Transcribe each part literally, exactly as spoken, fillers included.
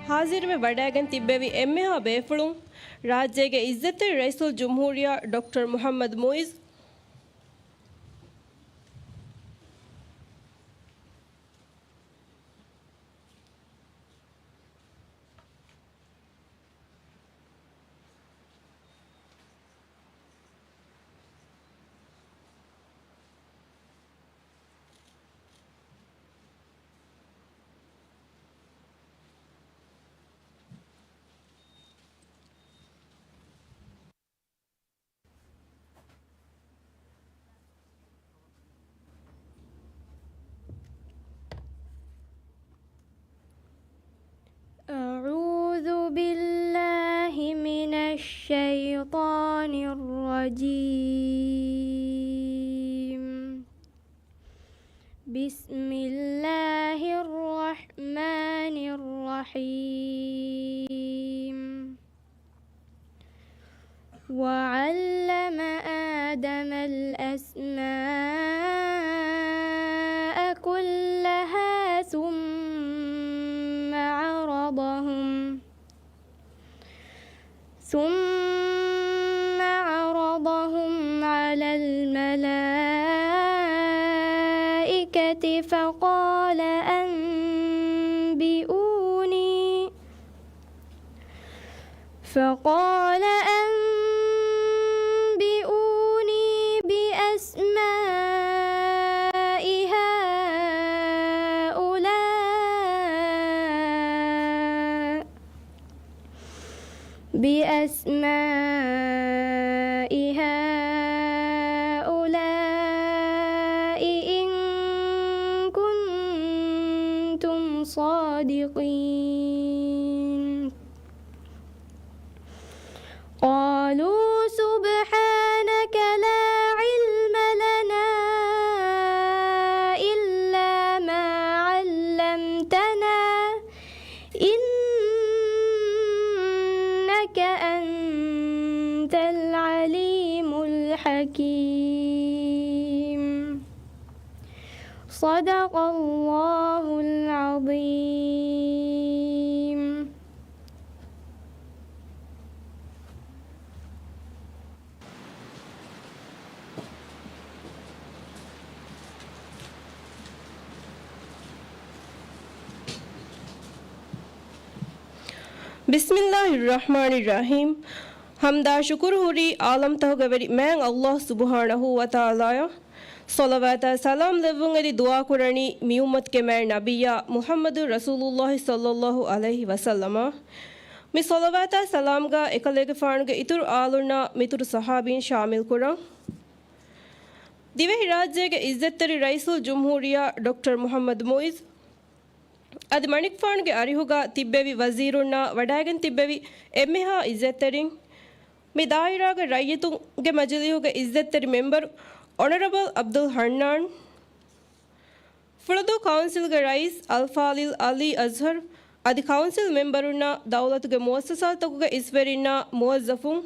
ހާޒިރުވެ ވަޑައިގެން ތިއްބެވި އެންމެހާ ބޭފުޅުން، ރާއްޖޭގެ އިއްޒަތްތެރި ރައީސުލްޖުމްހޫރިއްޔާ ޑޮކްޓަރ މުޙައްމަދު މުޢިއްޒު، أعوذ بالله من الشيطان الرجيم. بسم الله الرحمن الرحيم. وعلم آدم الأسماء كلها ثم عرضهم، ثم عرضهم على الملائكة فقال أنبئوني، فقال أنبئوني بأسماء هؤلاء، بأسماء هؤلاء إن كنتم صادقين. قالوا سبحانك لا علم لنا إلا ما علمتنا إنك أنت العليم الحكيم. صدق الله العظيم. بسم الله الرحمن الرحيم. ޙަމްދާ ޝުކުރު ހުރީ ޢާލަމްތަކުގެ ވެރި މާތް ﷲ ސުބްޙާނަހޫ ވަތަޢާލާއަށް. ޞަލަވާތާ ސަލާމް ލެއްވުން އެދި ދުޢާ ކުރަނީ މި އުއްމަތުގެ މާތް ނަބިއްޔާ މުޙައްމަދު ރަސޫލުﷲ ޞައްލަﷲ ޢަލައިހި ވަސައްލަމަށް. މި ޞަލަވާތާ ސަލާމްގަ އެކަލޭގެފާނުގެ އިތުރު އާލުންނާ މިތުރު ޞަޙާބީން ޝާމިލް ކުރަން. ދިވެހިރާއްޖޭގެ އިއްޒަތްތެރި ރައީސުލްޖުމްހޫރިއްޔާ ޑޮކްޓަރ މުޙައްމަދު މުޢިއްޒު، އަދި މަނިކުފާނުގެ އަރިހުގަ ތިއްބެވި ވަޒީރުންނާ ވަޑައިގެން ތިއްބެވި އެންމެހާ އިއްޒަތްތެރިން، މި ދާއިރާގެ ރައްޔިތުންގެ މަޖިލީހުގެ އިއްޒަތްތެރި މެމްބަރު އޮނަރަބަލް ޢަބްދުލް ޙަންނާން، ފުޅަދޫ ކައުންސިލްގެ ރައީސް އަލްފާޟިލް ޢަލީ އަޒްހަރު، އަދި ކައުންސިލް މެމްބަރުންނާ ދައުލަތުގެ މުއައްސަސާތަކުގެ އިސްވެރިންނާ މުވައްޒަފުން،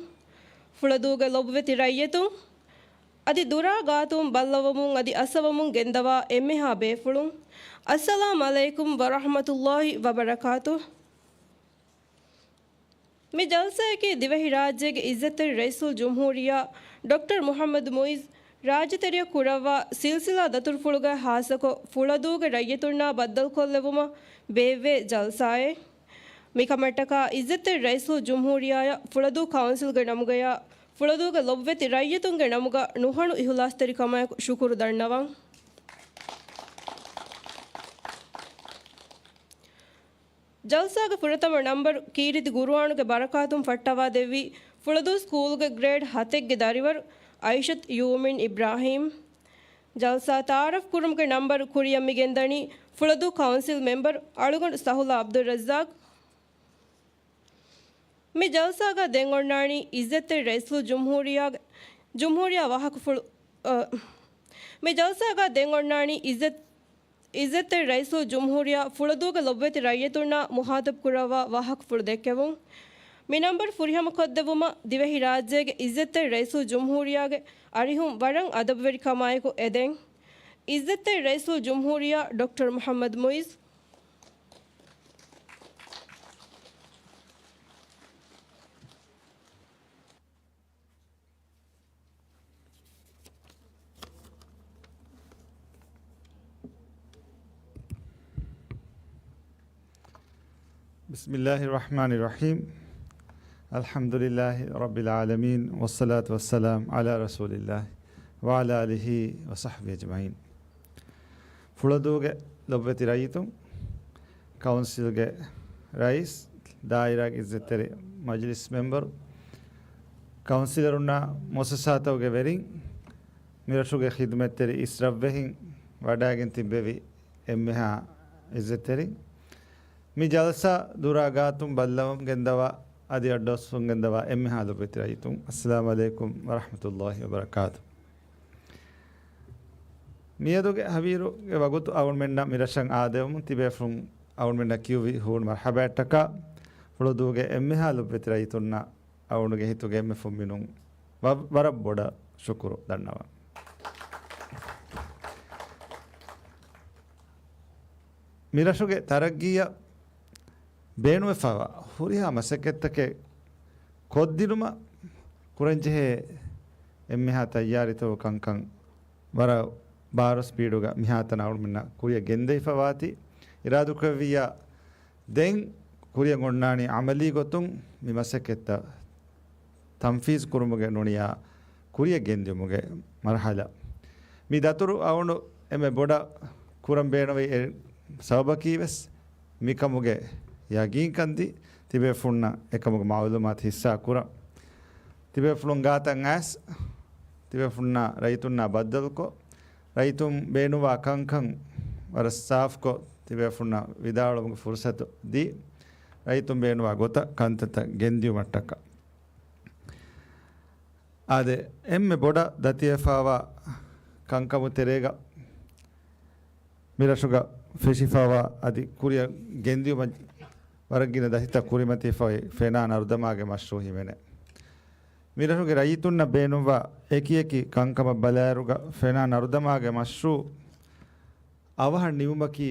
ފުޅަދޫގެ ލޮބުވެތި ރައްޔިތުން، އަދި ދުރާ ގާތުން ބައްލަވަމުން އަދި އައްސަވަމުން ގެންދަވާ އެންމެހާ ބޭފުޅުން، އައްސަލާމް ޢަލައިކުމް ވަރަޙްމަތުﷲ ވަބަރަކާތުހު. މި ޖަލްސާއަކީ ދިވެހިރާއްޖޭގެ އިއްޒަތްތެރި ރައީސުލްޖުމްހޫރިއްޔާ ޑޮކްޓަރ މުޙައްމަދު މުޢިއްޒު ރާއްޖެތެރެއަށް ކުރައްވާ ސިލްސިލާ ދަތުރުފުޅުގައި ޚާއްޞަކޮށް ފުޅަދޫގެ ރައްޔިތުންނާ ބައްދަލުކޮށްލެވުމަށް ބޭއްވޭ ޖަލްސާއެއް. މިކަމަށްޓަކާ އިއްޒަތްތެރި ރައީސުލްޖުމްހޫރިއްޔާއަށް ފުޅަދޫ ކައުންސިލްގެ ނަމުގަޔާ ފުޅަދޫގެ ލޮބުވެތި ރައްޔިތުންގެ ނަމުގަ ނުހަނު އިޚްލާޞްތެރިކަމާއެކު ޝުކުރު ދަންނަވަން. ޖަލްސާގެ ފުރަތަމަ ނަންބަރު ކީރިތި ޤުރުއާނުގެ ބަރަކާތުން ފައްޓަވާދެއްވީ ފުޅަދޫ ސްކޫލްގެ ގްރޭޑް ހަތެއްގެ ދަރިވަރު އައިޝަތު ޔޫމިން އިބްރާހީމް. ޖަލްސާ ތަޢާރަފް ކުރުމުގެ ނަންބަރު ކުރިއަށް މި ގެންދަނީ ފުޅަދޫ ކައުންސިލް މެންބަރު އަޅުގަނޑު ސަހުލާ ޢަބްދުއްރައްޒާޤް. މި ޖަލްސާގަ ދެން އޮންނާނީ އިއްޒަތްތެރި ރައީސުލްޖުމްހޫރިއްޔާގެ، ޖުމްހޫރިއްޔާ ވާހަކަފުޅު، އަ، މި ޖަލްސާގަ ދެން އޮންނާނީ އިއްޒަތް، އިއްޒަތްތެރި ރައީސުލްޖުމްހޫރިއްޔާ ފުޅަދޫގެ ލޮބުވެތި ރައްޔިތުންނާ މުޚާޠަބް ކުރައްވާ ވާހަކަފުޅު ދެއްކެވުން. މި ނަންބަރު ފުރިހަމަކޮށްދެއްވުމަށް ދިވެހިރާއްޖޭގެ އިއްޒަތްތެރި ރައީސުލްޖުމްހޫރިއްޔާގެ އަރިހުން ވަރަށް އަދަބުވެރިކަމާއެކު އެދެން. އިއްޒަތްތެރި ރައީސުލްޖުމްހޫރިއްޔާ ޑޮކްޓަރ މުޙައްމަދު މުޢިއްޒު. بسم الله الرحمن الرحيم. الحمد لله رب العالمين، والصلاة والسلام على رسول الله وعلى آله وصحبه أجمعين. ފުޅަދޫގެ ލޮބުވެތި ރައްޔިތުން، ކައުންސިލްގެ ރައީސް، ދާއިރާގެ އިއްޒަތްތެރި މަޖިލިސް މެމްބަރު، ކައުންސިލަރުންނާ މުއައްސަސާތަކުގެ ވެރިން، މިރަށުގެ ޚިދުމަތްތެރި އިސްރަށްވެހިން، ވަޑައިގެން ތިއްބެވި އެންމެހާ އިއްޒަތްތެރިން، މި ޖަލްސާ ދުރާ ގާތުން ބައްލަވަމުން ގެންދަވާ، އަދި އައްޑުއައްސުން ގެންދަވާ އެންމެހާ ލޮބުވެތި ރައްޔިތުން، އައްސަލާމު ޢަލައިކުމް ވަރަޙްމަތުﷲ ވަބަރަކާތު. މިއަދުގެ ހަވީރުގެ ވަގުތު އަޅުމެންނަށް މިރަށަށް އާދެވުމުން ތިބޭފުޅުން އަޅުމެންނަށް ކިޔުވި ހޫނު މަރްޙަބާއްޓަކާ، ފުޅަދޫގެ އެންމެހާ ލޮބުވެތި ރައްޔިތުންނަށް އަޅުގަނޑުގެ ހިތުގެ އެންމެ ފުން މިނުން ވަ-، ވަރަށް ބޮޑަށް ޝުކުރު ދަންނަވަން. މިރަށުގެ ތަރައްގީއަށް ބޭނުންވެފައިވާ ހުރިހާ މަސައްކަތްތަކެއް ކޮށްދިނުމަށް ކުރަންޖެހޭ އެންމެހާ ތައްޔާރީތައް ކަންކަން ވަރަށް ބާރު ސްޕީޑުގަ މިހާތަނަށް އަޅުމެންނަށް ކުރިއަށް ގެންދެވިފައިވާތީ، އިރާދަކުރެއްވިއްޔާ ދެން ކުރިއަށް އޮންނާނީ ޢަމަލީ ގޮތުން މި މަސައްކަތްތައް ތަންފީޒު ކުރުމުގެ ނޫނިޔާ ކުރިއަށް ގެންދިއުމުގެ މަރުޙަލާ. މި ދަތުރު އަޅުގަނޑު އެންމެ ބޮޑަށް ކުރަން ބޭނުންވި އެއް ސަބަބަކީ ވެސް މިކަމުގެ ޔަގީންކަން ދީ، ތިބޭފުޅުންނަށް އެކަމުގެ މަޢުލޫމާތު ހިއްސާ ކުރަން. ތިބޭފުޅުން ގާތަށް އައިސް، ތިބޭފުޅުންނާ ރައްޔިތުންނާ ބައްދަލުކޮށް، ރައްޔިތުން ބޭނުންވާ ކަންކަން ވަރަށް ސާފުކޮށް، ތިބޭފުޅުންނަށް ވިދާޅުވުމުގެ ފުރުޞަތު ދީ، ރައްޔިތުން ބޭނުންވާ ގޮތަށް ކަންތައްތައް ގެންދިއުމަށްޓަކާ. އާދެ، އެންމެ ބޮޑަށް ދަތިވެފައިވާ ކަންކަމު ތެރޭގަ މިރަށުގަ ފެށިފައިވާ އަދި ކުރިއަށް ގެންދިއުމަށް ވަރަށް ގިނަ ދަތިތައް ކުރިމަތިވެފައި ފެނާ ނަރުދަމާގެ މަޝްރޫޢު ހިމެނޭ. މިރަށުގެ ރައްޔިތުންނަށް ބޭނުންވާ އެކިއެކި ކަންކަމަށް ބަލާއިރުގަ ފެނާ ނަރުދަމާގެ މަޝްރޫޢު އަވަހަށް ނިމުމަކީ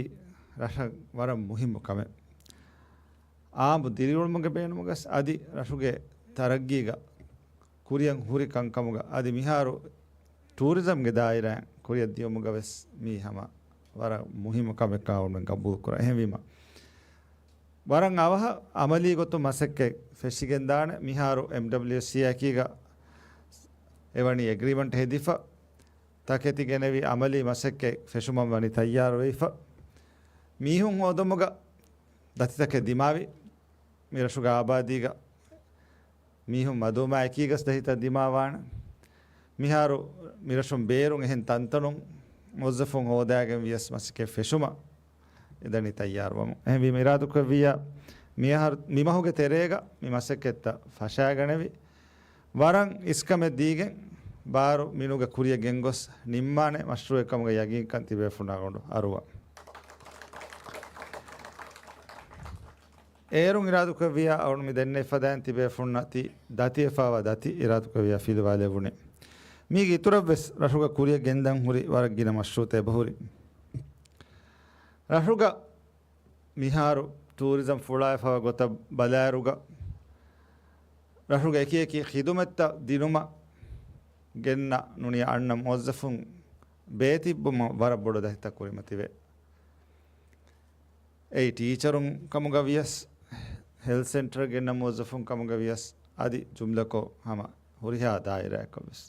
ރަށަށް ވަރަށް މުހިއްމު ކަމެއް. އާއްމު ދިރިއުޅުމުގެ ބޭނުމުގަސް އަދި ރަށުގެ ތަރައްގީގަ ކުރިއަށް ހުރި ކަންކަމުގަ އަދި މިހާރު ޓޫރިޒަމްގެ ދާއިރާއިން ކުރިއަށް ދިޔުމުގަ ވެސް މީ ހަމަ ވަރަށް މުހިއްމު ކަމެއް ކަމަށް ގަބޫލު ކުރަން. އެހެންވީމަ، ވަރަށް އަވަހަށް އަމަލީ ގޮތުން މަސައްކަތް ފެށިގެންދާނެ. މިހާރު އެމްޑަބްލިއުސީއަކީގަ އެވަނީ އެގްރީމަންޓް ހެދިފަ، ތަކެތި ގެނެވި އަމަލީ މަސައްކަތް ފެށުމަށް ވަނީ ތައްޔާރުވެފަ. މީހުން ހޯދުމުގަ ދަތިތަކެއް ދިމާވި، މިރަށުގެ އާބާދީގަ މީހުން މަދުވުމާ އެކީގަސް ދަތިތައް ދިމާވާނެ. މިހާރު މިރަށުން ބޭރުން އެހެން ތަންތަނުން މުވައްޒަފުން ހޯދާގެން ވިޔަސް މަސައްކަތް ފެށުމަށް އެދަނީ ތައްޔާރުވަމުން. އެހެންވީމަ އިރާދަކުރެއްވިއްޔާ މިއަހަރު، މިމަހުގެ ތެރޭގަ މި މަސައްކަތްތައް ފަށާގަނެވި، ވަރަށް އިސްކަމެއް ދީގެން ބާރު މިނުގެ ކުރިއަށް ގެންގޮސް ނިންމާނެ މަޝްރޫޢެއް ކަމުގެ ޔަގީންކަން ތިބޭފުޅުންނާ ގޮނޑު އަރުވަ. އޭރުން އިރާދަކުރެއްވިއްޔާ އަޅުން މި ދެންނެވި ފަދައިން ތިބޭފުޅުންނަށް ތި ދަތިވެފައިވާ ދަތި އިރާދަކުރެއްވިއްޔާ ފިލުވާލެވުނީ. މީގެ އިތުރަށްވެސް ރަށުގަ ކުރިއަށް ގެންދަން ހުރި ވަރަށް ގިނަ މަޝްރޫޢުތައް އެބަހުރި. ރަށުގަ މިހާރު ޓޫރިޒަމް ފުޅާވެފައިވާ ގޮތަށް ބަލާއިރުގަ، ރަށުގެ އެކިއެކި ޚިދުމަތްތައް ދިނުމަށް ގެންނަ ނޫނީ އަންނަ މުވައްޒަފުން ބޭތިއްބުމަށް ވަރަށް ބޮޑު ދަތިތައް ކުރިމަތިވޭ. އެއީ ޓީޗަރުން ކަމުގަ ވިޔަސް، ހެލްތް ސެންޓަރ ގެންނަ މުވައްޒަފުން ކަމުގަ ވިޔަސް، އަދި ޖުމްލަކޮށް ހަމަ ހުރިހާ ދާއިރާއަކަށް ވެސް.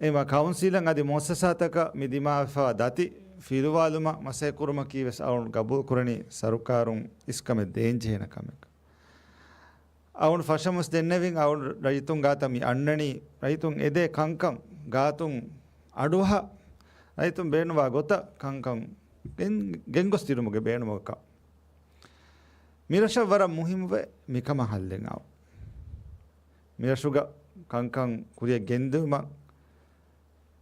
އެމަ ކައުންސިލަށް އަދި މުއައްސަސާތަކަށް މި ދިމާވެފައިވާ ދަތި ފިލުވާލުމަށް މަސައްކަތް ކުރުމަކީ ވެސް އަޅުން ގަބޫލު ކުރަނީ ސަރުކާރުން އިސްކަމެއް ދޭންޖެހޭނެ ކަމެއް. އަޅުން ފަށަމުސް ދެންނެވިން އަޅުން ރައްޔިތުން ގާތަށް މި އަންނަނީ، ރައްޔިތުން އެދޭ ކަންކަން ގާތުން އަޑުއަހާ، ރައްޔިތުން ބޭނުންވާ ގޮތަށް ކަންކަން ގެން، ގެންގޮސް ދިނުމުގެ ބޭނުމަކަށް. މިރަށަށް ވަރަށް މުހިއްމުވޭ މިކަމަށް ހައްލެއް އައު. މިރަށުގަ ކަންކަން ކުރިއަށް ގެންދިއުމަށް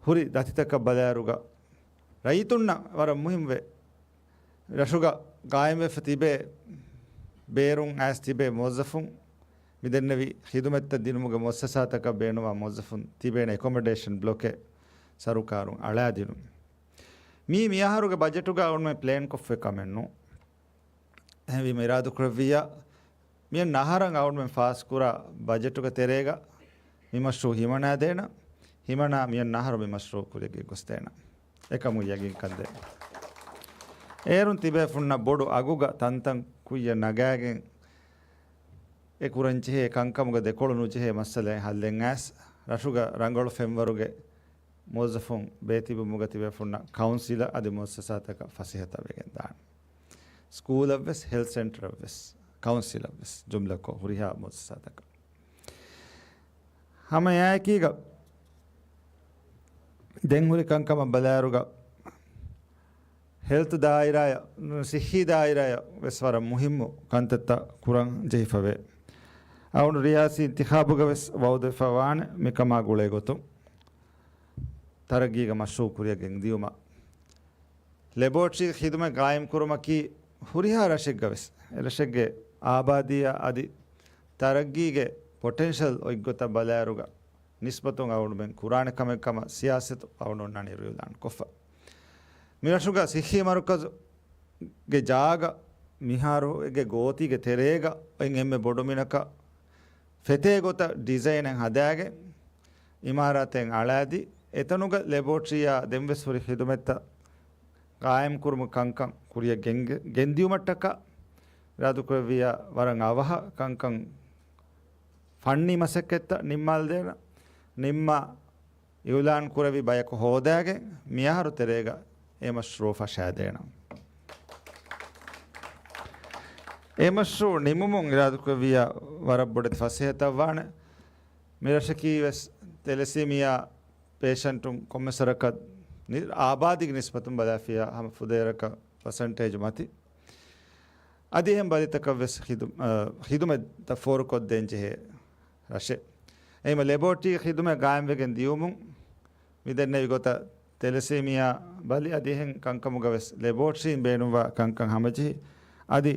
ހުރި ދަތިތަކަށް ބަލާއިރުގަ ރައްޔިތުންނަށް ވަރަށް މުހިއްމުވޭ. ރަށުގަ ގާއިމްވެފަ ތިބޭ ބޭރުން އައިސް ތިބޭ މުވައްޒަފުން މިދެންނެވި ޚިދުމަތްތައް ދިނުމުގެ މުއައްސަސާތަކަށް ބޭނުންވާ މުވައްޒަފުން ތިބޭނެ އެކޮމޮޑޭޝަން ބްލޮކެއް ސަރުކާރުން އަޅާދިނުން. މީ މިއަހަރުގެ ބަޖެޓުގަ އަޅުގަނޑުމެން ޕްލޭންކޮށްފައި ކަމެއް ނޫން. އެހެންވީމަ އިރާދަކުރެއްވިއްޔާ، މިއަންނަ އަހަރަށް އަޅުގަނޑުމެން ފާސްކުރާ ބަޖެޓުގެ ތެރޭގަ މި މަޝްރޫޢު ހިމަނާދޭނަ، ހިމަނާ މިއަންނަ އަހަރު މި މަޝްރޫޢު ކުރިއަށް ގޮސްދޭނަ. އެކަމު ޔަގީންކަންދޭ. އޭރުން ތިބޭފުންނަށް ބޮޑު އަގުގަ ތަންތަން ކުއްޔަށް ނަގާގެން އެ ކުރަންޖެހޭ ކަންކަމުގަ ދެކޮޅު ނުޖެހޭ މައްސަލައެއް ހައްލެއް އައިސް، ރަށުގަ ރަނގަޅު ފެންވަރުގެ މުވައްޒަފުން ބޭތިބުމުގަ ތިބޭފުންނަށް ކައުންސިލަށް އަދި މުއައްސަސާތަކަށް ފަސޭހަތައް ވެގެން ދާނެ. ސްކޫލަށްވެސް، ހެލްތް ސެންޓަރަށްވެސް، ކައުންސިލަށްވެސް، ޖުމްލަކޮށް ހުރިހާ މުއައްސަސާތަކަށް. ހަމަ އެއާއެކީގަ ދެން ހުރި ކަންކަމަށް ބަލާއިރުގަ، ހެލްތު ދާއިރާއަށް، ސިއްހީ ދާއިރާއަށް ވެސް ވަރަށް މުހިއްމު ކަންތައްތައް ކުރަން ޖެހިފަވޭ. އަޅުގަނޑު ރިޔާސީ އިންތިޚާބުގަ ވެސް ވައުދުވެފަ ވާނެ މިކަމާ ގުޅޭ ގޮތުން ތަރައްގީގެ މަޝްރޫޢު ކުރިއަށް ގެންދިޔުމަށް. ލެބޯޓްރީ ޚިދުމަތް ގާއިމްކުރުމަކީ ހުރިހާ ރަށެއްގަ ވެސް، އެ ރަށެއްގެ އާބާދީއާ އަދި ތަރައްގީގެ ޕޮޓެންޝަލް އޮތްގޮތަށް ބަލާއިރުގަ ނިސްބަތުން އަޅުގަނޑުމެން ކުރާނެ ކަމެއް ކަމަށް ސިޔާސަތު އަޅުގަނޑު އޮންނާނީ އިއުލާން ކޮށްފަ. މިރަށުގަ ސިއްހީ މަރުކަޒުގެ ޖާގަ މިހާރުގެ ގޯތީގެ ތެރޭގަ އޮތް އެންމެ ބޮޑު މިނަކަށް ފެތޭ ގޮތަށް ޑިޒައިނެއް ހަދާގެން، އިމާރާތެއް އަޅާދީ، އެތަނުގަ ލެބޯޓްރީއާ ދެންވެސް ހުރި ޚިދުމަތްތައް ގާއިމްކުރުމުގެ ކަންކަން ކުރިއަށް ގެންގެ-، ގެންދިޔުމަށްޓަކާ އިރާދަކުރެއްވިއްޔާ ވަރަށް އަވަހަށް ކަންކަން ފަންނީ މަސައްކަތްތައް ނިންމާލަދޭނަން. ނިންމާ އިއުލާން ކުރެއްވި ބަޔަކު ހޯދާގެން މިއަހަރު ތެރޭގަ އެ މަޝްރޫޢު ފަށާދޭނަން. އެ މަޝްރޫޢު ނިމުމުން އިރާދަކުރެއްވިއްޔާ ވަރަށް ބޮޑެތި ފަސޭހަތައް ވާނެ. މިރަށަކީ ވެސް ތެލެސީމިއާ ޕޭޝަންޓުން ކޮންމެސް ވަރަކަށް ނި-، އާބާދީގެ ނިސްބަތުން ބަލާފިއްޔާ ހަމަ ފުދޭވަރަކަށް ޕަސެންޓޭޖު މަތި. އަދި އެހެން ބަލިތަކަށް ވެސް ޚިދު-، އަ، ޚިދުމަތްތައް ފޯރުކޮށްދޭން ޖެހޭ ރަށެއް. އެހެންވީމަ ލެބޯޓްރީ ޚިދުމަތް ގާއިމްވެގެން ދިޔުމުން މި ދެންނެވި ގޮތަށް ތެލެސީމިއާ ބަލި އަދި އެހެން ކަންކަމުގަ ވެސް ލެބޯޓްރީން ބޭނުންވާ ކަންކަން ހަމަޖެހި، އަދި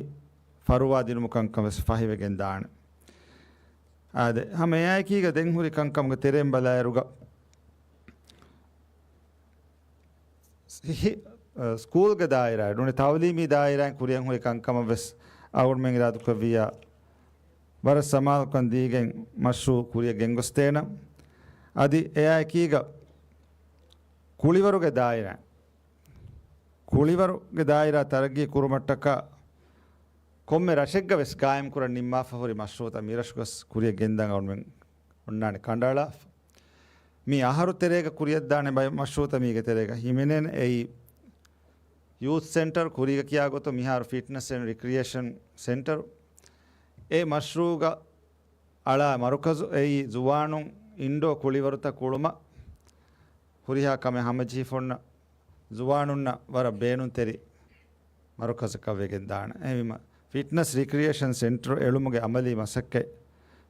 ފަރުވާ ދިނުމު ކަންކަން ވެސް ފަހިވެގެން ދާނެ. އާދެ، ހަމަ އެއާއެކީގަ ދެން ހުރި ކަންކަމުގެ ތެރެއިން ބަލާއިރުގަ، ސި-، ސްކޫލްގެ ދާއިރާއެއް ނޫނީ، ތައުލީމީ ދާއިރާއިން ކުރިއަށް ހުރި ކަންކަމަށް ވެސް އަޅުގަނޑުމެން އިރާދަކުރެއްވިއްޔާ، ވަރަށް ސަމާލުކަން ދީގެން މަޝްރޫޢު ކުރިއަށް ގެންގޮސްދޭނަން. އަދި އެއާއެކީގަ ކުޅިވަރުގެ ދާއިރާ، ކުޅިވަރުގެ ދާއިރާ ތަރައްގީ ކުރުމަށްޓަކާ ކޮންމެ ރަށެއްގަ ވެސް ގާއިމްކުރަން ނިންމާފަ ހުރި މަޝްރޫޢުތައް މިރަށުގަސް ކުރިއަށް ގެންދަން އަޅުމެން އޮންނާނެ ކަނޑައަޅާފަ. މި އަހަރު ތެރޭގަ ކުރިއަށްދާނެ ބައެއް މަޝްރޫޢުތައް މީގެ ތެރޭގަ ހިމެނޭނެ. އެއީ ޔޫތް ސެންޓަރ، ކުރީގަ ކިޔާ ގޮތުން މިހާރު ފިޓްނަސް އެންޑް ރިކްރިއޭޝަން ސެންޓަރ. އެ މަޝްރޫޢުގަ އަޅާ މަރުކަޒު އެއީ ޒުވާނުން އިންޑޯ ކުޅިވަރުތައް ކުޅުމަށް ހުރިހާ ކަމެއް ހަމަޖެހިފަ އޮންނަ ޒުވާނުންނަށް ވަރަށް ބޭނުންތެރި މަރުކަޒަކަށް ވެގެން ދާނެ. އެހެންވީމަ، ފިޓްނަސް ރިކްރިއޭޝަން ސެންޓަރު އެޅުމުގެ އަމަލީ މަސައްކަތް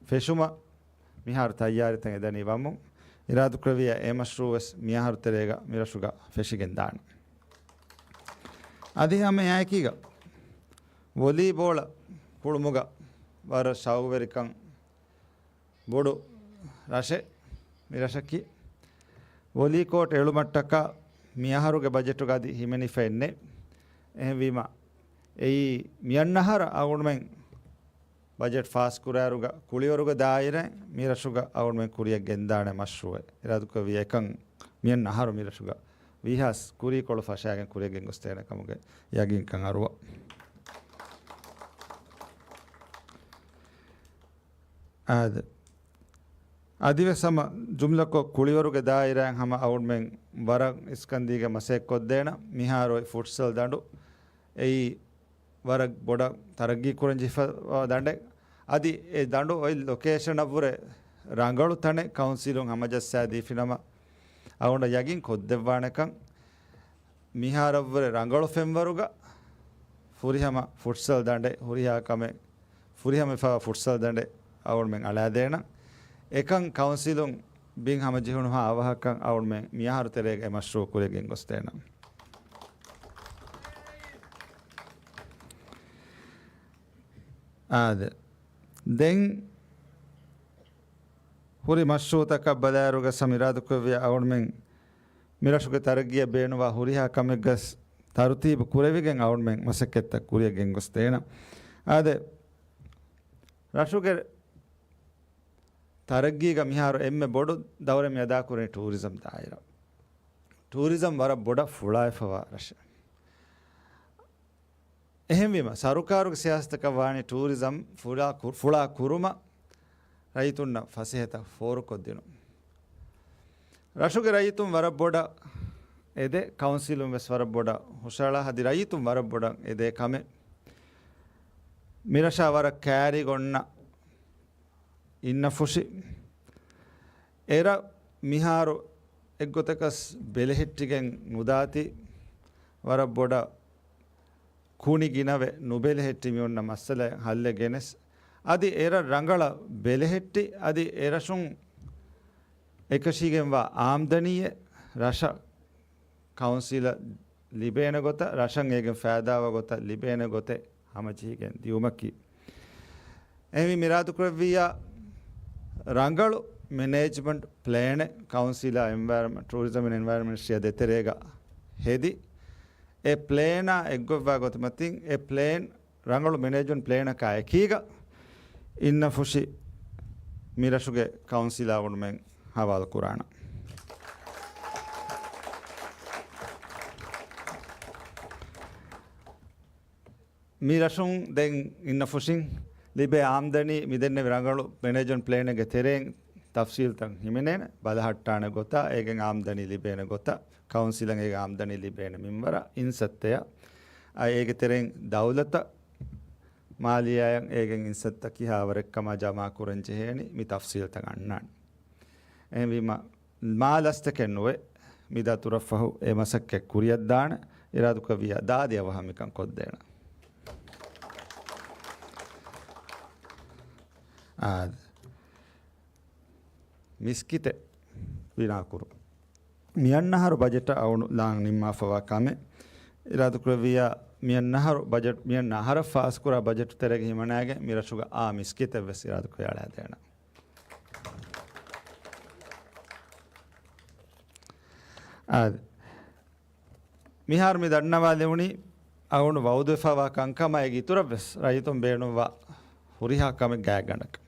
ފެށުމަށް މިހާރު ތައްޔާރީތައް އެދަނީ ވަމުން، އިރާދަކުރެއްވިއްޔާ އެ މަޝްރޫޢު ވެސް މިއަހަރު ތެރޭގަ މިރަށުގަ ފެށިގެން ދާނެ. އަދި ހަމަ އެއާއެކީގަ ވޮލީބޯޅަ ކުޅުމުގަ ވަރަށް ޝައުގުވެރިކަން ބޮޑު ރަށެއް މި ރަށަކީ. ވޮލީ ކޯޓް އެޅުމަށްޓަކާ މިއަހަރުގެ ބަޖެޓުގަ އަދި ހިމެނިފައެއް ނެތް. އެހެންވީމަ، އެއީ މިއަންނަ އަހަރަށް އަޅުގަނޑުމެން ބަޖެޓް ފާސްކުރާއިރުގަ ކުޅިވަރުގެ ދާއިރާއިން މިރަށުގަ އަޅުގަނޑުމެން ކުރިއަށް ގެންދާނެ މަޝްރޫޢެއް. އިރާދަކުރެއްވިއްޔާ އެކަން މިއަންނަ އަހަރު މިރަށުގަ ވީހާވެސް ކުރީކޮޅު ފަށާގެން ކުރިއަށް ގެންގޮސްދޭނެ ކަމުގެ ޔަގީންކަން އަރުވާ. އާދެ. އަދިވެސް ހަމަ ޖުމްލަކޮށް ކުޅިވަރުގެ ދާއިރާއިން ހަމަ އަޅުގަނޑުމެން ވަރަށް އިސްކަންދީގެން މަސައްކަތް ކޮށްދޭނަން. މިހާރު އޮތް ފުޓްސަލް ދަނޑު އެއީ ވަރަށް ބޮޑަށް ތަރައްގީ ކުރަން ޖެހިފަ ދަނޑެއް. އަދި އެ ދަނޑު އޮތް ލޮކޭޝަނަށްވުރެ ރަނގަޅު ތަނެއް ކައުންސިލުން ހަމަޖައްސާދީފިނަމަ، އަޅުގަނޑަށް ޔަގީން ކޮށްދެއްވާނެކަން. މިހާރަށްވުރެ ރަނގަޅު ފެންވަރުގަ ފުރިހަމަ ފުޓްސަލް ދަނޑެއް، ހުރިހާ ކަމެއް، ފުރިހަމަ ފަ-، ފުޓްސަލް ދަނޑެއް އަޅުގަނޑުމެން އަޅާދޭނަން. އެކަން ކައުންސިލުން ބިން ހަމަޖެހުނުހާ އަވަހަކަށް އަޅުގަނޑުމެން މިއަހަރު ތެރޭގަ އެ މަޝްރޫޢު ކުރިއަށް ގެންގޮސްދޭނަން. އާދެ. ދެން ހުރި މަޝްރޫޢުތަކަށް ބަލާއިރުގަ ސަމި އިރާދަކުރެއްވިއްޔާ އަޅުގަނޑުމެން މިރަށުގެ ތަރައްގީއަށް ބޭނުންވާ ހުރިހާ ކަމެއްގަސް ތަރުތީބު ކުރެވިގެން އަޅުގަނޑުމެން މަސައްކަތްތައް ކުރިއަށް ގެންގޮސްދޭނަން. އާދެ، ރަށުގެ ތަރައްގީގަ މިހާރު އެންމެ ބޮޑު ދައުރެއް މި އަދާކުރަނީ ޓޫރިޒަމް ދާއިރާ. ޓޫރިޒަމް ވަރަށް ބޮޑަށް ފުޅާވެފަވާ ރަށެއް. އެހެންވީމަ، ސަރުކާރުގެ ސިޔާސަތަކަށް ވާނީ ޓޫރިޒަމް ފުޅާ ކު-، ފުޅާ ކުރުމަށް ރައްޔިތުންނަށް ފަސޭހަތައް ފޯރުކޮށްދިނުން. ރަށުގެ ރައްޔިތުން ވަރަށް ބޮޑަށް އެދޭ، ކައުންސިލުން ވެސް ވަރަށް ބޮޑަށް ހުށަހަޅާ، އަދި ރައްޔިތުން ވަރަށް ބޮޑަށް އެދޭ ކަމެއް. މިރަށާ ވަރަށް ކައިރިގަ އޮންނަ އިންނަފުށި. އެރަށް މިހާރު އެއްގޮތަކަސް ބެލެހެއްޓިގެން ނުދާތީ، ވަރަށް ބޮޑަށް ކުނި ގިނަވެ ނުބެލެހެއްޓި މި އޮންނަ މައްސަލައެއް ހައްލެއް ގެނެސް، އަދި އެރަށް ރަނގަޅަށް ބެލެހެއްޓި، އަދި އެރަށުން އެކަށީގެންވާ އާމްދަނީއެއް ރަށަށް ކައުންސިލަށް ލިބޭނެ ގޮތަށް، ރަށަށް އޭގެން ފައިދާވާ ގޮތަށް ލިބޭނެ ގޮތެއް ހަމަޖެހިގެން ދިއުމަކީ. އެހެންވީމަ އިރާދަކުރެއްވިއްޔާ، ރަނގަޅު މެނޭޖްމަންޓް ޕްލޭނެއް ކައުންސިލާ އެންވަޔަރމަންޓް، ޓޫރިޒަމް އެންވަޔަރމަންޓް އެޝިޔާ ދޭތެރޭގަ ހެދި، އެ ޕްލޭނާ އެއްގޮތްވާ ގޮތުމަތިން، އެ ޕްލޭން ރަނގަޅު މެނޭޖްމަންޓް ޕްލޭނަކާ އެކީގަ އިންނަފުށި މިރަށުގެ ކައުންސިލާ އަޅުގަނޑުމެން ހަވާލު ކުރާނަން. މި ރަށުން ދެން އިންނަފުށިން ލިބޭ އާމްދަނީ މިދެންނެވި ރަނގަޅު މެނޭޖްމަންޓް ޕްލޭނެއްގެ ތެރެއިން ތަފްސީލްތައް ހިމެނޭނެ، ބަލަހައްޓާނެ ގޮތާ، އޭގެން އާމްދަނީ ލިބޭނެ ގޮތަށް، ކައުންސިލަށް އޭގެ އާމްދަނީ ލިބޭނެ މިންވަރަށް އިންސައްތައަށް، އަ، އޭގެ ތެރެއިން ދައުލަތަށް، މާލިޔާއަށް އޭގެން އިންސައްތަ ކިހާވަރެއްކަމާ ޖަމާކުރަން ޖެހޭނީ މި ތަފްސީލްތައް އަންނާނެ. އެހެންވީމަ، މާ ލަސްތަކެއް ނުވެ، މި ދަތުރަށްފަހު އެ މަސައްކަތް ކުރިއަށްދާނެ، އިރާދަކުރެއްވިއްޔާ ދާދި އަވަހަށް މިކަން ކޮށްދޭނަން. އާ، މިސްކިތެއް ބިނާކުރުން. މިއަންނަހަރު ބަޖެޓަށް އަޅުގަނޑު ލާން ނިންމާފަވާ ކަމެއް. އިރާދަކުރެއްވިއްޔާ، މިއަންނަހަރު ބަޖެޓް، މިއަންނަ އަހަރަށް ފާސްކުރާ ބަޖެޓު ތެރޭގަ ހިމަނައިގެން މި ރަށުގަ އާ މިސްކިތެއް ވެސް އިރާދަކުރެއްވިއްޔާ އަޅާދޭނަން. އާދެ. މިހާރު މި ދަންނަވާލެވުނީ އަޅުގަނޑު ވައުދުވެފަވާ ކަންކަމާ އޭގެ އިތުރަށްވެސް ރައްޔިތުން ބޭނުންވާ ހުރިހާ ކަމެއް ގާތްގަނޑަކަށް.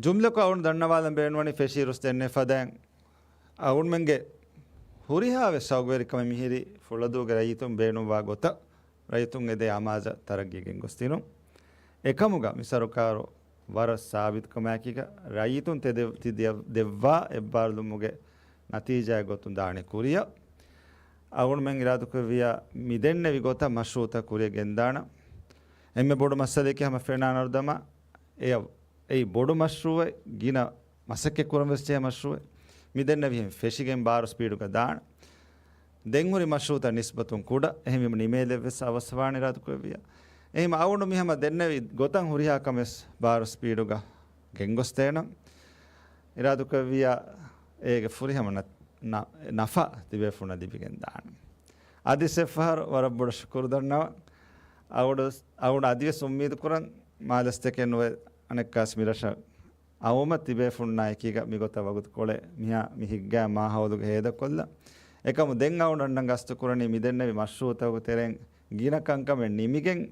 ޖުމްލަކޮށް އަޅުގަނޑު ދަންނަވާލަން ބޭނުންވަނީ ފެށިއިރުސް ދެންނެވި ފަދައިން އަޅުގަނޑުމެންގެ ހުރިހާވެސް ޝައުގުވެރިކަމެއް މިހިރީ ފުޅަދޫގެ ރައްޔިތުން ބޭނުންވާ ގޮތަށް ރައްޔިތުން އެދޭ އަމާޒަށް ތަރައްގީ ގެންގޮސްދިނުން. އެކަމުގަ މި ސަރުކާރު ވަރަށް ސާބިތުކަމާއެކީގަ ރައްޔިތުން ތެދެ-، ތި ދެ-، ދެއްވާ އެއްބާރުލުމުގެ ނަތީޖާއެއް ގޮތުން ދާނެ ކުރިއަށް. އަޅުގަނޑުމެން އިރާދަކުރެއްވިއްޔާ މިދެންނެވި ގޮތަށް މަޝްރޫއުތައް ކުރިއަށް ގެންދާނަން. އެންމެ ބޮޑު މައްސަލައަކީ ހަމަ ފެނާ ނަރުދަމާ އެއަށް އެއީ ބޮޑު މަޝްރޫއެއް، ގިނަ މަސައްކަތް ކުރަން ވެސް ޖެހޭ މަޝްރޫއެއް. މިދެންނެވިހެން ފެށިގެން ބާރު ސްޕީޑުގަ ދާނެ. ދެން ހުރި މަޝްރޫއުތައް ނިސްބަތުން ކުޑަ، އެހެންވީމަ ނިމޭލެއްވެސް އަވަސްވާނެ އިރާދަކުރެއްވިއްޔާ. އެހެންވީމަ އަޅުގަނޑު މި ހަމަ ދެންނެވި ގޮތަށް ހުރިހާ ކަމެއް ވެސް ބާރު ސްޕީޑުގަ ގެންގޮސްދޭނަން. އިރާދަކުރެއްވިއްޔާ އޭގެ ފުރިހަމަ ނަ-، ނަ-، ނަފާ ތިބޭފުޅުންނަށް ލިބިގެން ދާނެ. އަދިވެސް އެއްފަހަރު ވަރަށް ބޮޑަށް ޝުކުރު ދަންނަވަން. އަޅުގަނޑު، އަޅުގަނޑު އަދިވެސް އުއްމީދު ކުރަން މާލަސްތަކެއް ނުވެ އަނެއްކާސް މިރަށަށް އައުމަށް ތިބޭފުންނާ އެކީގަ މިގޮތަށް ވަގުތުކޮޅެއް މިހާ މި ހިތްގައި މާހައުލުގަ ހޭދަކޮށްލަން. އެކަމު ދެން އަޅުގަނޑަށް ގަސްތު ކުރަނީ މިދެންނެވި މަޝްރޫއުތަކުގެ ތެރެއިން ގިނަ ކަންކަމެއް ނިމިގެން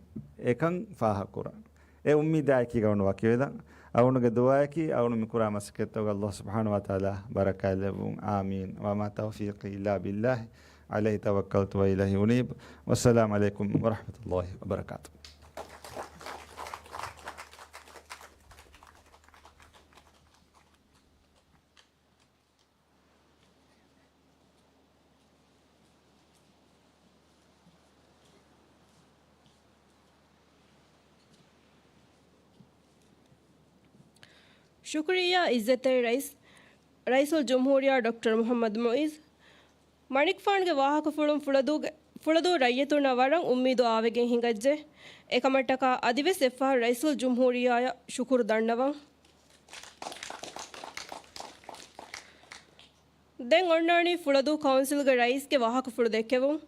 އެކަން ފާހަގަކުރަން. އެ އުއްމީދާއެކީގަ އަޅުގަނޑު ވަކިވެލަން. އަޅުގަނޑުގެ ދުޢާއަކީ އަޅުގަނޑު މިކުރާ މަސައްކަތްތަކުގަ ﷲ ސުބްޙާނަހޫ ވަތަޢާލާ ބަރަކާތްލެއްވުން. އާމީން. وما توفيقي إلا بالله عليه توكلت وإليه أنيب. والسلام عليكم ورحمة الله وبركاته. ޝުކުރިއްޔާ ޢިއްޒަތްތެރި ރައީސް، ރައީސުލްޖުމްހޫރިއްޔާ ޑޮކްޓަރ މުޙައްމަދު މުޢިއްޒު. މަނިކުފާނުގެ ވާހަކަފުޅުން ފުޅަދޫގެ، ފުޅަދޫ ރައްޔިތުންނަށް ވަރަށް އުއްމީދު އާވެގެން ހިނގައްޖެ. އެކަމަށްޓަކާ އަދިވެސް އެއްފަހަރު ރައީސުލްޖުމްހޫރިއްޔާއަށް ޝުކުރު ދަންނަވަން. ދެން އޮންނާނީ ފުޅަދޫ ކައުންސިލްގެ ރައީސްގެ ވާހަކަފުޅު ދެއްކެވުން.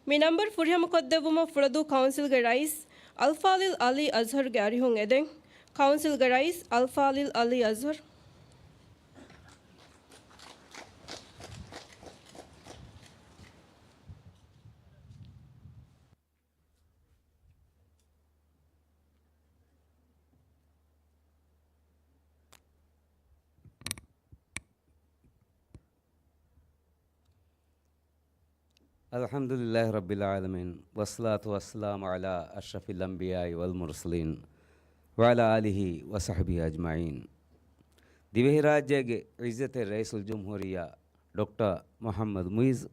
މި ނަންބަރު ފުރިހަމަކޮށްދެއްވުމަށް ފުޅަދޫ ކައުންސިލްގެ ރައީސް އަލްފާޟިލް ޢަލީ އަޒްހަރުގެ އަރިހުން އެދެން. ކައުންސިލްގެ ރައީސް އަލްފާޟިލް ޢަލީ އަޒްހަރު. الحمد لله رب العالمين، والصلاة والسلام على أشرف الأنبياء والمرسلين، وعلى آله وصحبه أجمعين. ދިވެހިރާއްޖޭގެ ޢިއްޒަތްތެރި ރައީސުލްޖުމްހޫރިއްޔާ ޑޮކްޓަރ މުޙައްމަދު މުޢިއްޒު،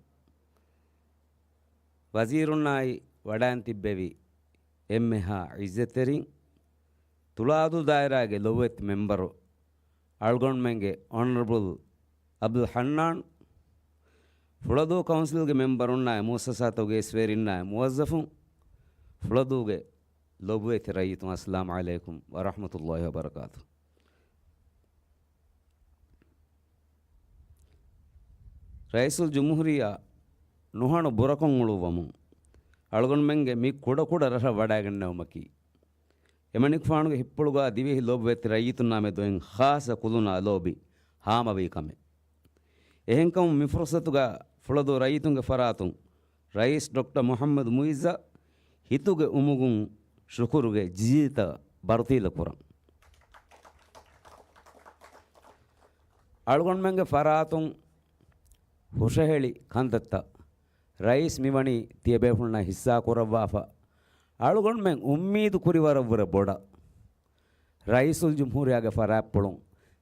ވަޒީރުންނާއި ވަޑައިން ތިއްބެވި އެންމެހާ ޢިއްޒަތްތެރިން، ތުޅާދޫ ދާއިރާގެ ލޮބުވެތި މެމްބަރު، އަޅުގަނޑުމެންގެ އޮނަރަބަލް އަބްދުލް ޙަންނާން، ފުޅަދޫ ކައުންސިލްގެ މެމްބަރުންނާއި މުއައްސަސާތަކުގެ އިސްވެރިންނާއި މުވައްޒަފުން، ފުޅަދޫގެ ލޮބުވެތި ރައްޔިތުން، އައްސަލާމު ޢަލައިކުމް ވަރަޙްމަތުﷲި ވަބަރަކާތު. ރައީސުލްޖުމްހޫރިއްޔާ ނުހަނު ބުރަކޮށް އުޅުއްވަމުން، އަޅުގަނޑުމެންގެ މި ކުޑަކުޑަ ރަށަށް ވަޑައިގެންނެވުމަކީ، އެމަނިކުފާނުގެ ހިތްޕުޅުގަ ދިވެހި ލޮބުވެތި ރައްޔިތުންނާ މެދު އެން ޚާއްޞަ ކުލުނާ ލޯބި ހާމަވީ ކަމެއް. އެހެންކަމުން މި ފުރުޞަތުގަ ފުޅަދޫ ރައްޔިތުންގެ ފަރާތުން ރައީސް ޑޮކްޓަރ މުޙައްމަދު މުޢިއްޒަށް ހިތުގެ އުމުގުން ޝުކުރުގެ ޖީލްތައް ބަރުތީލަ ކުރަން. އަޅުގަނޑުމެންގެ ފަރާތުން ހުށަހެޅި ކަންތައްތައް ރައީސް މިވަނީ ތިޔަބޭފުޅުންނާ ހިއްސާ ކުރައްވާފަ، އަޅުގަނޑުމެން އުއްމީދު ކުރިވަރަށްވުރެ ބޮޑަށް. ރައީސުލްޖުމްހޫރިއްޔާގެ ފަރާތްޕުޅުން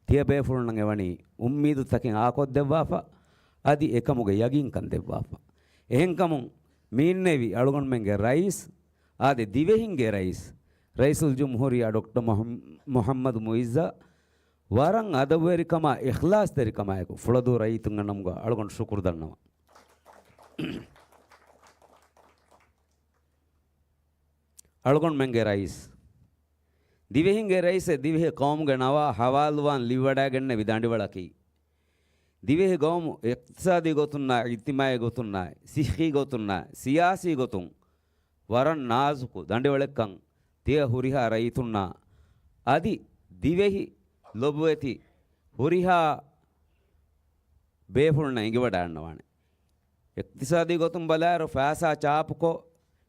ތިޔަބޭފުޅުންނަށް އެވަނީ އުއްމީދުތަކެއް އާކޮށްދެއްވާފަ، އަދި އެކަމުގެ ޔަގީންކަން ދެއްވާފަ. އެހެންކަމުން މި އިންނެވި އަޅުގަނޑުމެންގެ ރައީސް، އާދެ، ދިވެހިންގެ ރައީސް، ރައީސުލްޖުމްހޫރިއްޔާ ޑޮކްޓަރ މުޙައް-، މުޙައްމަދު މުޢިއްޒަށް ވަރަށް އަދަބުވެރިކަމާ އިޚްލާޞްތެރިކަމާއެކު ފުޅަދޫ ރައްޔިތުންގެ ނަމުގަ އަޅުގަނޑު ޝުކުރު ދަންނަވަން. އަޅުގަނޑުމެންގެ ރައީސް، ދިވެހިންގެ ރައީސެއް ދިވެހި ޤައުމުގެ ނަވާ ހަވާލުވާން ލިބިވަޑައިގެންނެވި ދަނޑިވަޅަކީ، ދިވެހި ޤައުމު އިޤްތިޞާދީ ގޮތުންނާއި، އިޖްތިމާޢީ ގޮތުންނާއި، ޞިއްޙީ ގޮތުންނާއި، ސިޔާސީ ގޮތުން ވަރަށް ނާޒުކު ދަނޑިވަޅެއްކަން ތިޔަ ހުރިހާ ރައްޔިތުންނާ އަދި ދިވެހި ލޮބުވެތި ހުރިހާ ބޭފުޅުންނަށް އެނގިވަޑައިގަންނަވާނެ. އިޤްތިޞާދީ ގޮތުން ބަލާއިރު، ފައިސާ ޗާޕުކޮށް،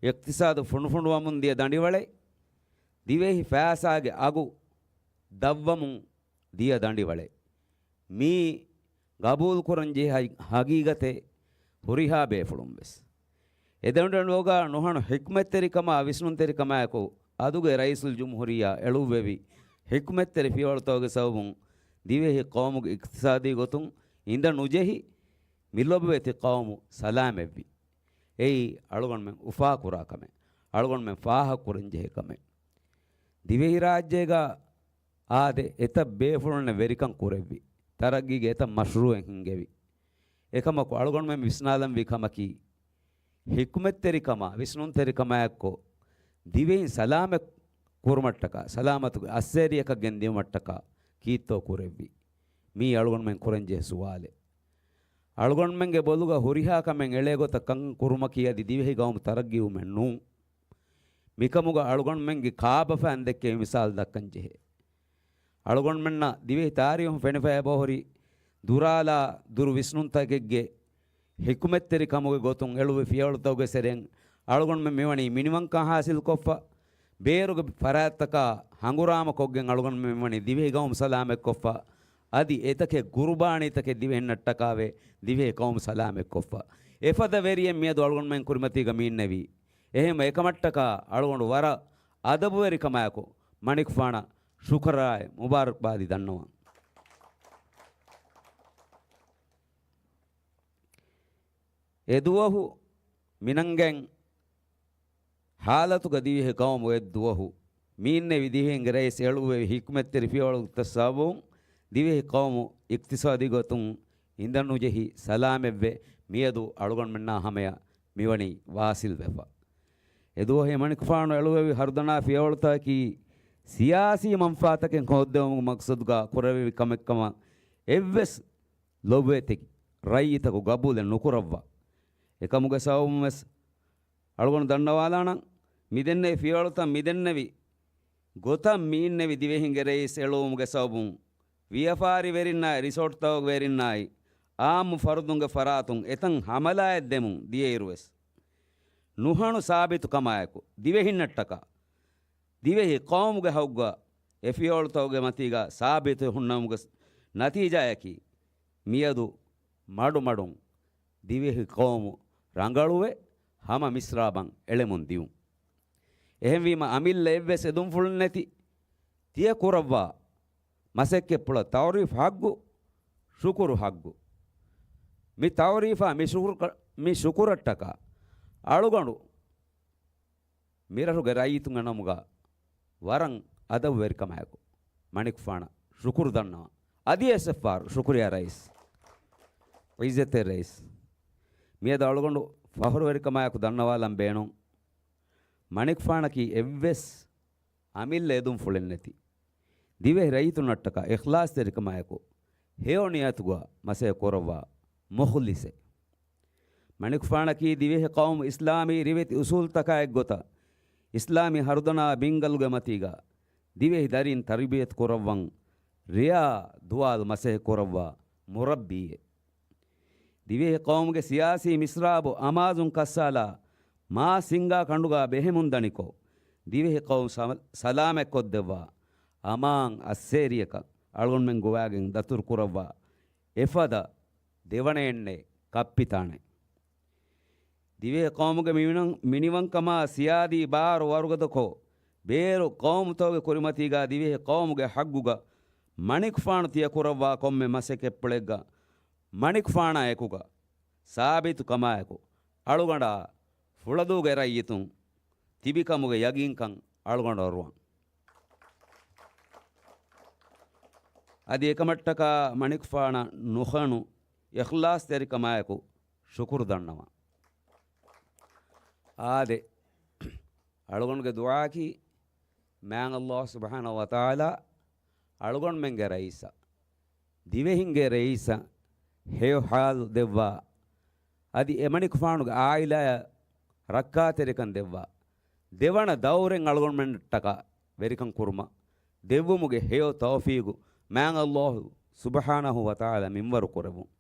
އިޤްތިޞާދު ފުނޑުފުނޑުވަމުން ދިޔަ ދަނޑިވަޅެއް، ދިވެހި ފައިސާގެ އަގު ދަށްވަމުން ދިޔަ ދަނޑިވަޅެއް. މީ ގަބޫލުކުރަން ޖެހޭ ހަ-، ހަގީގަތެއް ހުރިހާ ބޭފުޅުން ވެސް. އެދަނޑިވަޅުގަ ނުހަނު ޙިކްމަތްތެރިކަމާ ވިސްނުންތެރިކަމާއެކު، އަދުގެ ރައީސުލްޖުމްހޫރިއްޔާ އެޅުއްވެވި ޙިކްމަތްތެރި ފިޔަވަޅުތަކުގެ ސަބަބުން، ދިވެހި ޤައުމުގެ އިޤްތިޞާދީ ގޮތުން އިނދަ ނުޖެހި، މި ލޮބުވެތި ޤައުމު ސަލާމަތްވި. އެއީ އަޅުގަނޑުމެން އުފާކުރާ ކަމެއް، އަޅުގަނޑުމެން ފާހަގަކުރަން ޖެހޭ ކަމެއް. ދިވެހިރާއްޖޭގަ އާދެ، އެތައް ބޭފުޅުންނެއް ވެރިކަން ކުރެއްވި، ތަރައްގީގެ އެތައް މަޝްރޫޢެއް ހިންގެވި. އެކަމަކު، އަޅުގަނޑުމެން ވިސްނާލަންވީ ކަމަކީ، ޙިކުމަތްތެރިކަމާ، ވިސްނުންތެރިކަމާއެއްކޮށް، ދިވެހިން ސަލާމަތް ކުރުމަށްޓަކާ، ސަލާމަތުގެ އައްސޭރިއަކަށް ގެންދިއުމަށްޓަކާ ކީއްތޯ ކުރެއްވީ؟ މީ އަޅުގަނޑުމެން ކުރަންޖެހޭ ސުވާލެއް. އަޅުގަނޑުމެންގެ ބޮލުގަ ހުރިހާ ކަމެއް އެޅޭ ގޮތަށް ކަން ކުރުމަކީ އަދި ދިވެހި ގައުމު ތަރައްގީވުމެއް ނޫން. މިކަމުގަ އަޅުގަނޑުމެންގެ ކާބަފައިން ދެއްކެވި މިސާލު ދައްކަން ޖެހޭ. އަޅުގަނޑުމެންނަށް ދިވެހި ތާރީހުން ފެނިފައި އެބަހުރި ދުރާލާ ދުރު ވިސްނުންތަކެއްގެ ޙިކުމަތްތެރި ކަމުގެ ގޮތުން އެޅުއްވި ފިޔަވަޅުތަކުގެ ސެރެން އަޅުގަނޑުމެން މިވަނީ މިނިވަންކަން ޙާޞިލުކޮށްފަ، ބޭރުގެ ފަރާތްތަކާ ހަނގުރާމަކޮށްގެން އަޅުގަނޑުމެން މިވަނީ ދިވެހި ގައުމު ސަލާމަތްކޮށްފަ، އަދި އެތަކެއް ގުރުބާނީތަކެއް ދިވެހިންނަށްޓަކާވެ، ދިވެހި ޤައުމު ސަލާމަތްކޮށްފަ. އެފަދަ ވެރިއެއް މިއަދު އަޅުގަނޑުމެން ކުރިމަތީގަ މި އިންނެވީ. އެހެންވެ، އެކަމަށްޓަކާ އަޅުގަނޑު ވަރަށް އަދަބުވެރިކަމާއެކު މަނިކުފާނަށް ޝުކުރާއި މުބާރަކްބާދީ ދަންނަވަން. އެދުވަހު މިނަންގެން ޙާލަތުގަ ދިވެހި ޤައުމު އެއްދުވަހު މި އިންނެވި ދިވެހިންގެ ރައީސް އެޅުއްވެވި ޙިކުމަތްތެރި ފިޔަވަޅުތައް ސަބަބުން ދިވެހި ޤައުމު އިޤްތިޞާދީ ގޮތުން އިނދަނުޖެހި ސަލާމަތްވެ، މިއަދު އަޅުގަނޑުމެންނާ ހަމަޔަށް މިވަނީ ވާޞިލްވެފަ. އެދުވަހު މަނިކުފާނު އެޅުއްވެވި ހަރުދަނާ ފިޔަވަޅުތަކަކީ ސިޔާސީ މަންފާތަކެއް ހޯއްދެވުމުގެ މަޤްޞަދުގަ ކުރެވި ކަމެއްކަމަށް އެއްވެސް ލޮބުވެތި ރައްޔިތަކު ގަބޫލެއް ނުކުރައްވާ. އެކަމުގެ ސަބަބުން ވެސް އަޅުގަނޑު ދަންނަވާލާނަން، މިދެންނެވި ފިޔަވަޅުތައް މިދެންނެވި ގޮތަށް މި އިންނެވި ދިވެހިންގެ ރައީސް އެޅުވުމުގެ ސަބަބުން ވިޔަފާރިވެރިންނާއި ރިސޯޓްތަކުގެ ވެރިންނާއި އާއްމު ފަރުދުންގެ ފަރާތުން އެތަން ހަމަލާއެއް ދެމުން ދިޔައިރުވެސް، ނުހަނު ސާބިތު ކަމާއެކު ދިވެހިންނަށްޓަކާ ދިވެހި ޤައުމުގެ ހައްގުގަ އެ ފިޔަވަޅުތަކުގެ މަތީގަ ސާބިތު ހުންނަމުގެ ނަތީޖާއަކީ، މިއަދު މަޑުމަޑުން ދިވެހި ޤައުމު ރަނގަޅުވެ، ހަމަ މިސްރާބަށް އެޅެމުން ދިއުން. އެހެންވީމަ، އަމިއްލަ އެއްވެސް އެދުންފުޅެއް ނެތި، ތިޔަ ކުރައްވާ މަސައްކަތްޕުޅަށް ތައުރީފް ޙައްޤު، ޝުކުރު ޙައްޤު. މި ތައުރީފާ މި ޝުކުރު، މި ޝުކުރަށްޓަކާ އަޅުގަނޑު މިރަށުގެ ރައްޔިތުންގެ ނަމުގަ ވަރަށް އަދަބުވެރިކަމާއެކު މަނިކުފާނަށް ޝުކުރު ދަންނަވަން. އަދިވެސް އެއްފަހަރު ޝުކުރިޔާ ރައީސް، ޢިއްޒަތްތެރި ރައީސް. މިއަދު އަޅުގަނޑު ފަޚުރުވެރިކަމާއެކު ދަންނަވާލަން ބޭނުން، މަނިކުފާނަކީ އެއްވެސް އަމިއްލަ އެދުންފުޅެއް ނެތި، ދިވެހި ރައްޔިތުންނަށްޓަކާ އިޚްލާޞްތެރިކަމާއެކު ހެޔޮ ނިޔަތުގަ މަސައްކަތް ކުރައްވާ މުޚްލިޞެއް. މަނިކުފާނަކީ ދިވެހި ޤައުމު އިސްލާމީ ރިވެތި އުޞޫލުތަކާ އެއްގޮތަށް، އިސްލާމީ ހަރުދަނާ ބިންގަލުގެ މަތީގަ ދިވެހި ދަރިން ތަރުބިޔަތު ކުރައްވަން ރެޔާ ދުވާލު މަސައްކަތް ކުރައްވާ މުރައްބީއެއް. ދިވެހި ޤައުމުގެ ސިޔާސީ މިސްރާބު އަމާޒުން ކައްސާލާ މާ ސިންގާ ކަނޑުގަ ބެހެމުން ދަނިކޮށް، ދިވެހި ޤައުމު ސަ، ސަލާމަތްކޮށްދެއްވާ އަމާން އައްސޭރިއަކަށް އަޅުގަނޑުމެން ގޮވާގެން ދަތުރު ކުރައްވާ އެފަދަ ދެވަނައެއްނެތް ކައްޕިތާނެ. ދިވެހި ޤައުމުގެ މިނިވަން، މިނިވަންކަމާ ސިޔާދީ ބާރު ވަރުގަދަކޮށް، ބޭރު ޤައުމުތަކުގެ ކުރިމަތީގަ ދިވެހި ޤައުމުގެ ޙައްޤުގަ މަނިކުފާނު ތިޔަ ކުރައްވާ ކޮންމެ މަސައްކަތްޕުޅެއްގަ މަނިކުފާނާ އެކުގަ ސާބިތު ކަމާއެކު، އަޅުގަނޑާ ފުޅަދޫގެ ރައްޔިތުން ތިބިކަމުގެ ޔަގީންކަން އަޅުގަނޑަށް އޮރުވަން. އަދި އެކަމަށްޓަކާ މަނިކުފާނަށް ނުޚަނު އިޚްލާޞްތެރިކަމާއެކު ޝުކުރު ދަންނަވަން. އާދެ، އަޅުގަނޑުގެ ދުޢާއަކީ، މާތް ﷲ ސުބްޙާނަހޫ ވަތަޢާލާ އަޅުގަނޑުމެންގެ ރައީސަށް، ދިވެހިންގެ ރައީސަށް ހެޔޮ ޙާލު ދެއްވާ، އަދި އެމަނިކުފާނުގެ ޢާއިލާއަށް ރައްކާތެރިކަން ދެއްވާ، ދެވަނަ ދައުރެއް އަޅުގަނޑުމެންނަށްޓަކާ ވެރިކަން ކުރުމަށް ދެއްވުމުގެ ހެޔޮ ތައުފީގު މާތް ﷲ ސުބްޙާނަހޫ ވަތަޢާލާ މިންވަރު ކުރެއްވުން.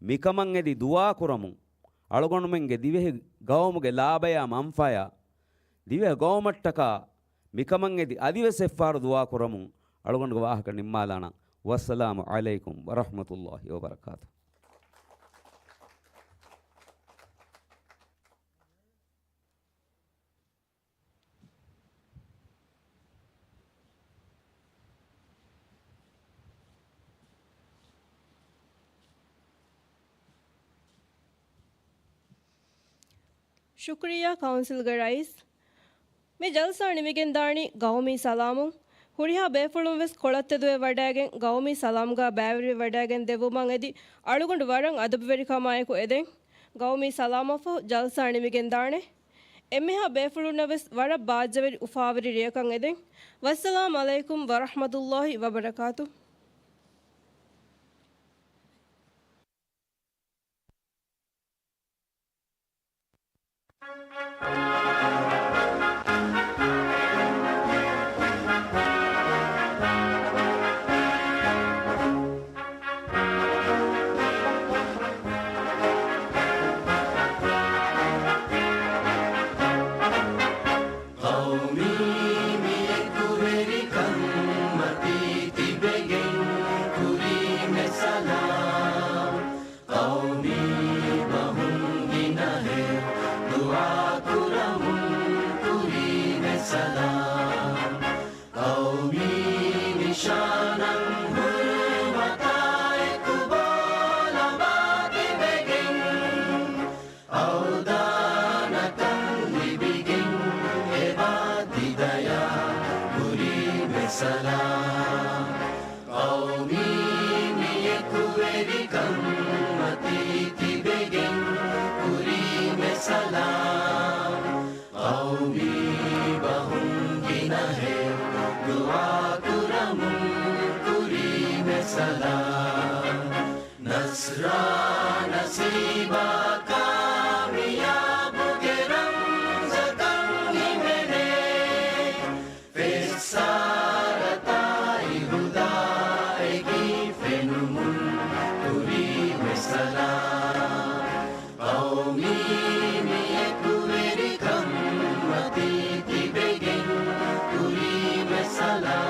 މިކަމަށް އެދި ދުޢާ ކުރަމުން، އަޅުގަނޑުމެންގެ ދިވެހި ޤައުމުގެ ލާބަޔާ މަންފާޔާ، ދިވެހި ޤައުމަށްޓަކާ މިކަމަށް އެދި އަދިވެސް އެއްފަހަރު ދުޢާ ކުރަމުން އަޅުގަނޑުގެ ވާހަކަ ނިންމާލާނަން. ވައްސަލާމު ޢަލައިކުމް ވަރަޙްމަތުﷲ ވަބަރަކާތުހު. ޝުކުރިއްޔާ ކައުންސިލްގެ ރައީސް. މި ޖަލްސާ ނިމިގެންދާނީ ގައުމީ ސަލާމުން. ހުރިހާ ބޭފުޅުން ވެސް ކޮޅަށް ތެދުވެ ވަޑައިގެން، ގައުމީ ސަލާމްގާ ބައިވެރިވެ ވަޑައިގެން ދެއްވުމަށް އެދި، އަޅުގަނޑު ވަރަށް އަދަބުވެރިކަމާއެކު އެދެން. ގައުމީ ސަލާމަށްފަހު ޖަލްސާ ނިމިގެންދާނެ. އެންމެހާ ބޭފުޅުންނަށް ވެސް ވަރަށް ބާއްޖަވެރި އުފާވެރި ރެޔަކަށް އެދެން. ވައްސަލާމް ޢަލައިކުމް ވަރަޙްމަތުﷲ ވަބަރަކާތު. ޤައުމީ މި އެކުވެރިކަން މަތީ ތިބެގެން ކުރީމެ ސަލާމް. ޤައުމީ ބަހުން ގިނަހެއް ދުޢާ ކުރަމުން ކުރީމެ ސަލާމް. ޤައުމީ ނިޝާނަށް ހުރުމަތާ އެކު ބޯލަބާ ތިބެގެން، އަވްދާނަކަން ލިބިގެން އެބާ ތި ދަޔާ ކުރީމެ ސަލާމް. ޤައުމީ މި އެކުވެރިކަން މަތީ ތިބެގެން ކުރީމެ ސަލާމް. ޤައުމީ ބަހުން ގިނަހެއް ދުޢާ ކުރަމުން ކުރީމެ ސަލާމް. ނަޞްރާ ނަސީބާ ކާމިޔާބުގެ ރަމްޒަކަށް ހިމެނޭ. ފެއްސާރަތާއި ހުދާއެކީ ފެނުމުން ކުރީމެ ސަލާމް. ޤައުމީ މި އެކުވެރިކަން މަތީ ތިބެގެން ކުރީމެ ސަލާމް.